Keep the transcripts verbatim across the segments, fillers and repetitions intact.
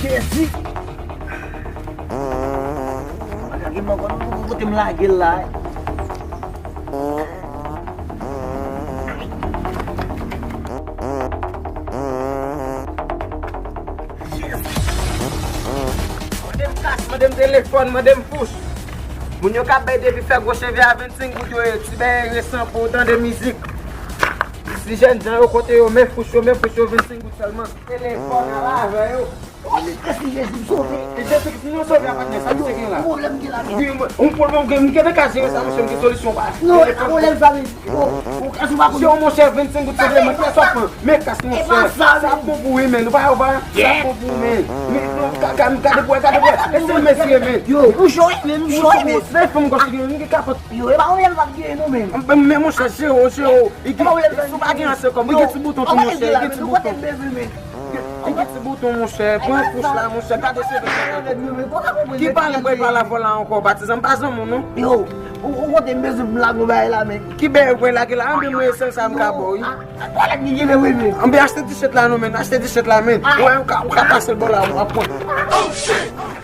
Jezi! Mwen ka gen mwen konn kote m lage l la. Mande m kas, mande m telefòn, mande m fouch. Moun yo k ap bay depi fè gwo cheve a vennsenk goud yo ye, ti bèy resan pou w tande mizik. Si jènjan yo kote yo, men fouch yo, men fouch yo, vennsenk goud sèlman. Telefòn an lave yo. O Jezi Kris, Jezi m sove. E Jezi Kris, si nou sove a patnè, sa misye gen la? Pwoblèm gen la. Wi, mwen, yon pwoblèm gen, m gen nan ka jere sa, monchè, m gen solisyon pa. Non, e pa pwoblèm sa, men. Yo, ou ka sou pa konn. Yo, monchè, vennsenk goud sèlman, kiyès w ap pran? Men kas, monchè. E pa sa, sa men. Bon pou ou, men. Ou pa, ou pa, sa bon pou ou, men. Men, non, ka, ka, gade bwè, gade bwè. E se mesye, men. Yo, ou cho, men, ou cho, men. Se fanm gòch ki gen, m gen kapòt. Yo, e pa pwoblèm sa m gen, non, men. Men, men, monchè, jere w, jere w. Li gen, si w pa gen ase kòb, li gen ti bouton tou, monchè, li gen ti bouton. Li gen ti bouton, monchè. Pran fouch la, monchè. Gade cheve sa. Ki pale, bwè, pale avè w la ankò, patizan, m pa zanmi w, non. Yo, ou, ou kote m bezwen pou m lage yon bagay la, men. Ki bèy bwè lage la? Anben mwen, sèl sa m ka ba w, wi. A, twalèt ki genyen, wi, men. Anben achte tichèt la, non, men. Achte tichèt la, men. Ou wè, ou ka, ou ka pase l bò la, w ap pran.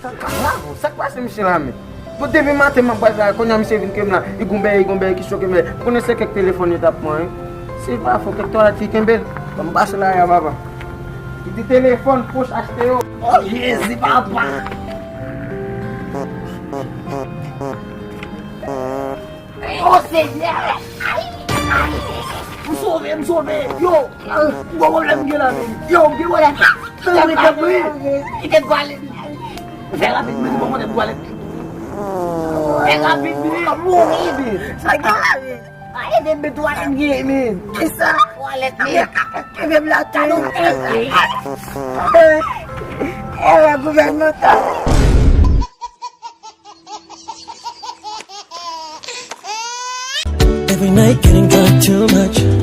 Sa k pase, misye la, men? Bon, depi maten m ap bay la, kounye a misye vin kenbe m la, li gon bèy, li gon bèy ki choke m. Ou konnen se kèk telefòn yo t ap pran, wi. Si pa fò kèk twalèt ki kenbe l, ban m pase la a, papa. Ki di telefòn, fouch, achte yo. O Jezi, papa! O Senyè! Ay, ay! M sove, m sove! Yo! Gwo pwoblèm gen la, men. Yo, gen pwoblèm. Fè rapid, men. Kite twalèt. Fè rapid, men, bon, konnen twalèt. Fè rapid, men. Mouri, men. Sa gen la, men. Ay, men, men, twalèt gen, men. Kisa? Twalèt, men. Kenbe m la, talon. Erè gouvènmantal. Every night getting drunk too much.